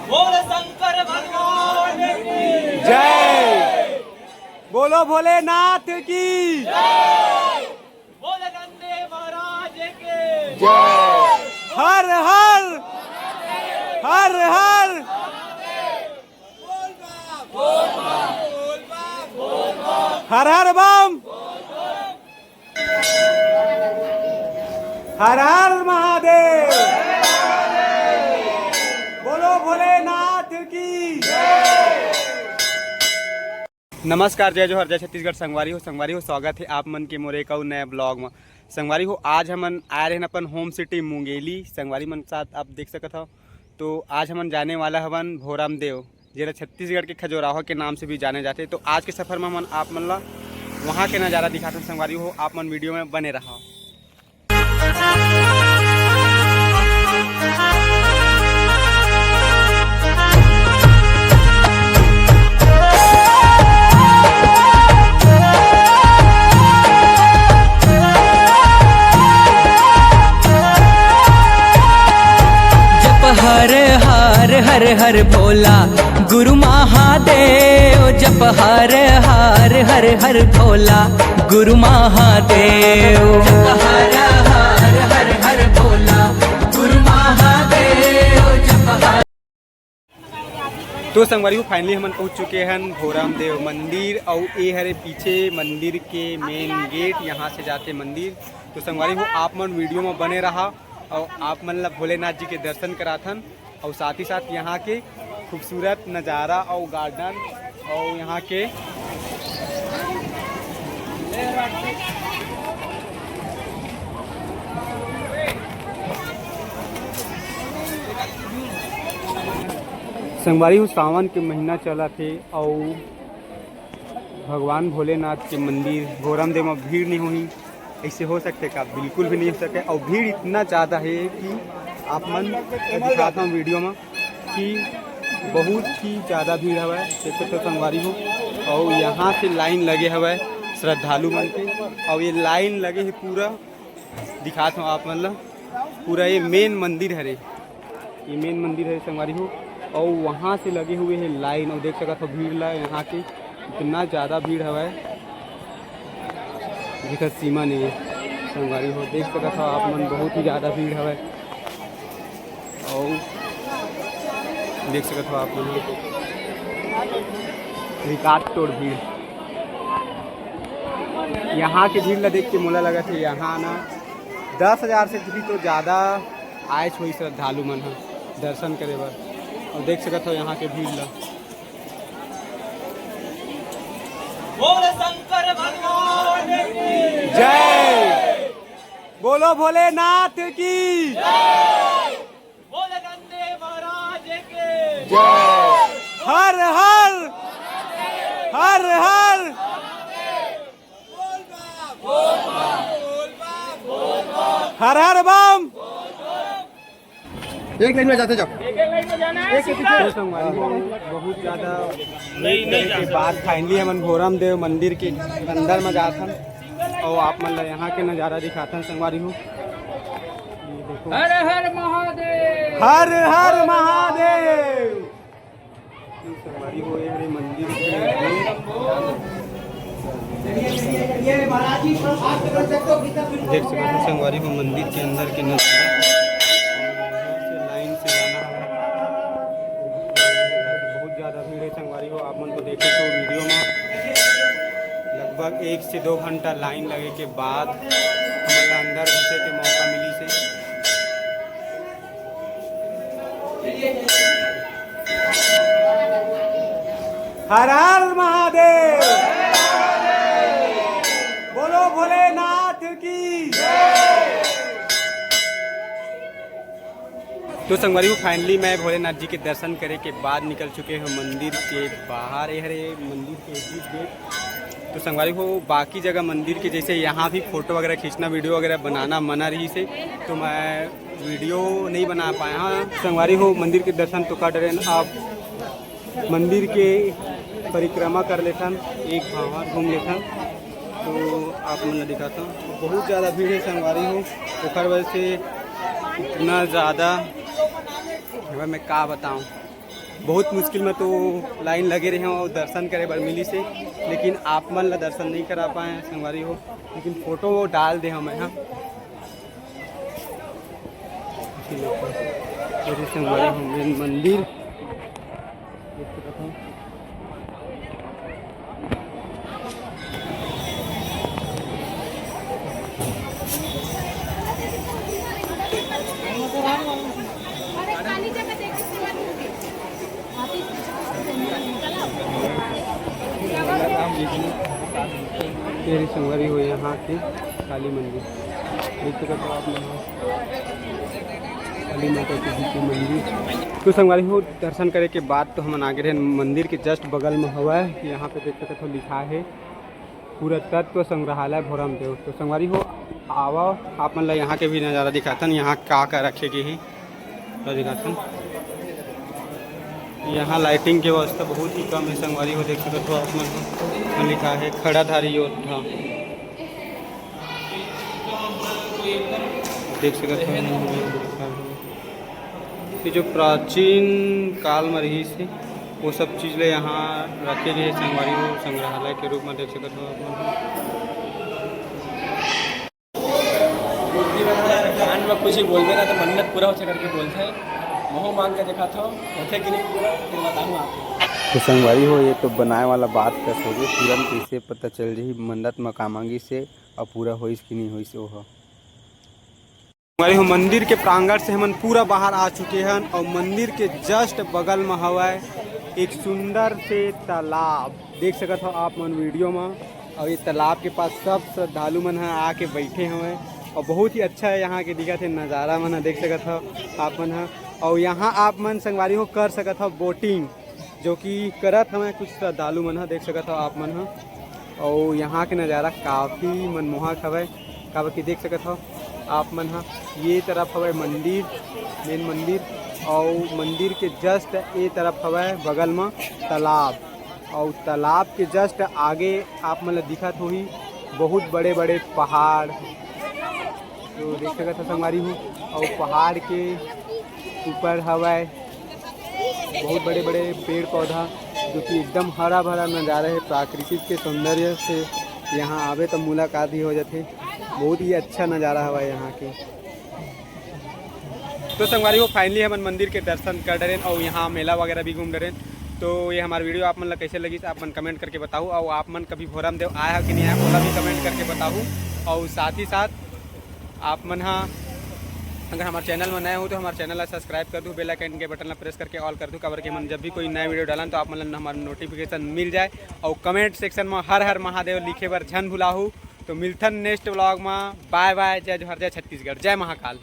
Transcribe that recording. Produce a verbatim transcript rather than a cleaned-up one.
बोल शंकर भगवान की जय। बोलो भोलेनाथ की जय। बोल नंदे महाराज की जय। हर हर हर हर हर हर बम। हर हर महादेव। बोलो भोलेनाथ की। नमस्कार, जय जोहार, जय छत्तीसगढ़। संगवारी हो, संगवारी हो, स्वागत है आप मन के मोर एक अउ नया ब्लॉग में। संगवारी हो, आज हमन आए रहन अपन होम सिटी मुंगेली। संगवारी मन साथ आप देख सकत हो, तो आज हमन जाने वाला हवन भोरमदेव, जेला छत्तीसगढ़ के खजुराहो के नाम से भी जाने जाथे। तो आज के सफर में हमन आप मन ला वहाँ के नज़ारा दिखाथन। संगवारी हो, आप मन वीडियो में बने रहा। जप हर हर हर हर भोला गुरु महादेव, जप हर हर हर हर भोला गुरु महादेव। जप हर हर हर हर भोला गुरु महादेव, जप हर। तो संगवारी हो, फाइनली हमन पहुंच चुके हन भोरमदेव मंदिर, अउ ए हरे पीछे मंदिर के मेन गेट, यहाँ से जाथे मंदिर। तो संगवारी हो, आप मन वीडियो में बने रहा, अउ आप मन ला भोलेनाथ जी के दर्शन कराथन, अउ साथ ही साथ यहाँ के खूबसूरत नज़ारा अउ गार्डन अउ यहाँ के संगवारी हो, सावन के महीना चलत हे अउ भगवान भोलेनाथ के मंदिर भोरमदेव म भीड़ नहीं होही, ऐसे हो सकथे का? बिल्कुल भी नहीं हो सके। और भीड़ इतना ज़्यादा है कि आप मन दिखाता हूँ वीडियो में कि बहुत ही ज़्यादा भीड़ हवय, देख सकते हो संगवारी हो। और यहाँ से लाइन लगे हवय श्रद्धालु मन के, और ये लाइन लगे है पूरा, दिखात हूँ आप मन ला, पूरा ये मेन मंदिर हरे, ये मेन मंदिर हरे संगवारी हो। और वहाँ से लगे हुए है लाइन, और देख सकत हो भीड़ ला यहाँ के, इतना ज़्यादा भीड़ हवय जेकर सीमा नहीं है संगवारी हो। देख सकत हो आप मन, बहुत ही ज़्यादा भीड़ हवय। और देख सकत हो आप मन, रिकॉर्ड तोड़ भीड़। यहाँ के भीड़ ला देख के मोला लगत है यहाँ ना दस हजार से भी तो ज़्यादा आए होही श्रद्धालु मन ह दर्शन करे बर। और देख सकत हो यहाँ के भीड़ ला। बोल शंकर भगवान की जय। बोलो भोलेनाथ की जय। बोल नंदे महाराज की जय। हर हर हर हर हर हर बम। एक लाइन में जाते जाओ। तो संगवारी हो, बहुत ज़्यादा वेट करे के बाद फाइनली हमन भोरमदेव मंदिर के अंदर में जाथन और आप मन ला यहाँ के नज़ारा दिखाथन संगवारी हो। ये देखो। हर हर महादेव। हर हर महादेव। संगवारी हो, ये हरे मंदिर के देख सकते हो संगवारी हो, मंदिर के अंदर के नजारा। यहाँ से लाइन से जाना है, बहुत ज़्यादा भीड़ है संगवारी हो। आप मन को देखे तो वीडियो में लगभग एक से दो घंटा लाइन लगे के बाद हमन ला अंदर घुसे के मौका मिली से। हर हर महादेव। बोलो भोलेनाथ की। तो संगवारी हो, फाइनली मैं भोलेनाथ जी के दर्शन करे के बाद निकल चुके हैं मंदिर के बाहर। ये हरे मंदिर के एग्जिट गेट। तो संगवारी हो, बाकी जगह मंदिर के जैसे यहाँ भी फोटो वगैरह खींचना, वीडियो वगैरह बनाना मना रही से, तो मैं वीडियो नहीं बना पाया। हाँ संगवारी हो, मंदिर के दर्शन तो कर डरेन, आप मंदिर के परिक्रमा कर लेथन, एक भावा घूम लेथन। तो आप मन ला दिखाता हूँ, बहुत ज़्यादा भीड़ है संगवारी हो, ओकर वजह से इतना ज़्यादा, अब मैं का बताऊँ। बहुत मुश्किल में तो लाइन लगे रहे हों अउ दर्शन करे बर मिलिस हे, लेकिन आप मन ला दर्शन नहीं करा पाए हों संगवारी हो, लेकिन फोटो डाल दे हों मैं हा। ये संगवारी हो, मेन मंदिर। ये संगवारी हो, यहाँ के काली मंदिर देख सकत हो आप मन, काली माता के जी के मंदिर। तो संगवारी हो, दर्शन करे के बाद तो हमन आगे रहे मंदिर के just बगल में हवय। यहाँ पे देख सकत हो, लिखा है पुरातत्व संग्रहालय भोरमदेव। तो संगवारी हो, आवा, आप मन ला यहाँ के भी नज़ारा दिखाथन, यहाँ का का रखे गे हे। तो दिखाथन, यहाँ लाइटिंग के व्यवस्था बहुत ही कम है संगवारी हो, देख सकत हो आप मन। यहाँ लिखा है खड़ाधारी योद्धा, देख सकत हो। ये जो प्राचीन काल में रहिस हे, वो सब चीज़ ले यहाँ रखे गए संगवारी हो, संग्रहालय के रूप में देख सकत हो आप मन। कान में कुछ ही बोलबे ना तो मन्नत पूरा होथे करके बोलथे। महू मांग के देखा थो, होथे कि नहीं पूरा, फिर बताऊँ आपको। तो संगवारी हो, ये तो बनाए वाला बात कस होगे, तुरंत कइसे पता चल जही मन्नत म का मांगिस हे अउ पूरा होइस कि नहीं होइस ओह। संगवारी हो, मंदिर के प्रांगण से हमन पूरा बाहर आ चुके हन अउ मंदिर के just बगल म हवय एक सुंदर से तालाब। देख सकत हो आप मन वीडियो म, अउ ये तालाब के पास सब श्रद्धालु मन ह आके बैठे हवय अउ बहुत ही अच्छा है यहाँ के दिखत है नज़ारा मन ह, देख सकत हो आप मन ह। अउ यहाँ आप मन संगवारी हो कर सकत हो बोटिंग, जो कि करत हवय कुछ श्रद्धालु मन ह, देख सकत हो आप मन ह। अउ यहाँ के नज़ारा काफ़ी मनमोहक हवय, काबर कि देख सकत हो आप मन ह, ये तरफ हवय मंदिर, मेन मंदिर, अउ मंदिर के just ए तरफ हवय बगल म तालाब, अउ तालाब के just आगे आप मन ल दिखत होही बहुत बड़े-बड़े पहाड़, तो देख सकत हो संगवारी हो, अउ पहाड़ के ऊपर हवय बहुत बड़े-बड़े पेड़-पौधा, जो कि एकदम हरा-भरा नज़ारा है। प्राकृतिक के सौंदर्य से यहाँ आवे तो मुलाकात ही हो जाथे। बहुत ही अच्छा नज़ारा हवय यहाँ के। तो संगवारी हो, finally हमन मंदिर के दर्शन कर डरेन अउ यहाँ मेला वगैरह भी घूम डरेन। तो ये हमार वीडियो आप मन ला कैसे लगिस, आप मन comment करके बताहू। अउ आप मन कभी भोरमदेव आए हो कि नहीं आए, ओला भी comment करके बताहू। अउ साथ ही साथ आप मन हा अगर हमारे चैनल में नए हो तो हमारे चैनल ला subscribe कर दू, bell icon के बटन ला press करके all कर दू, काबर कि हमन जब भी कोई नया वीडियो डालन तो आप मन ला हमारा notification मिल जाए। और comment section में हर हर महादेव लिखे बर झन भुलाहू। तो मिलथन next vlog में। Bye bye, जय जोहार, जय छत्तीसगढ़, जय महाकाल।